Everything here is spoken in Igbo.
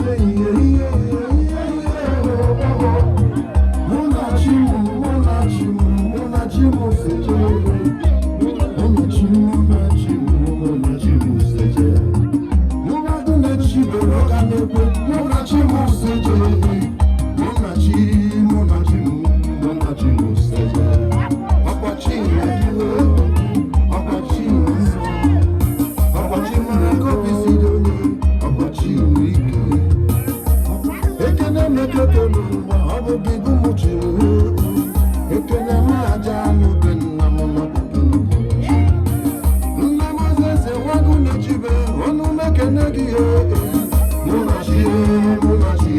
Ihe ihe ihe ihe ihe oh, oh. Mụ na chi m, mụ na chi m, mụ na chi m seje. Mụ na chi m, mụ na chi m, mụ na chi m seje. Mmadụ na-echibere ọga na-ekwe, mụ na chi m seje. Mụ na chi, mụ na chi m, mụ na chi m seje. Ọkwa chi na-eduwe, ọkwa chi na-nsọ. Ọkwa chi mara ka obi si dị onye, ọkwa chi nwere ike. Ekene mekeke n'ụwa, ọ bụ gị bụ mụ chiri. Ekene m aja n'obe nna m nọbụ. Nna m eze nwagụ na-echibe ọnụ mekene gị. Mụ na chi, mụ na chi,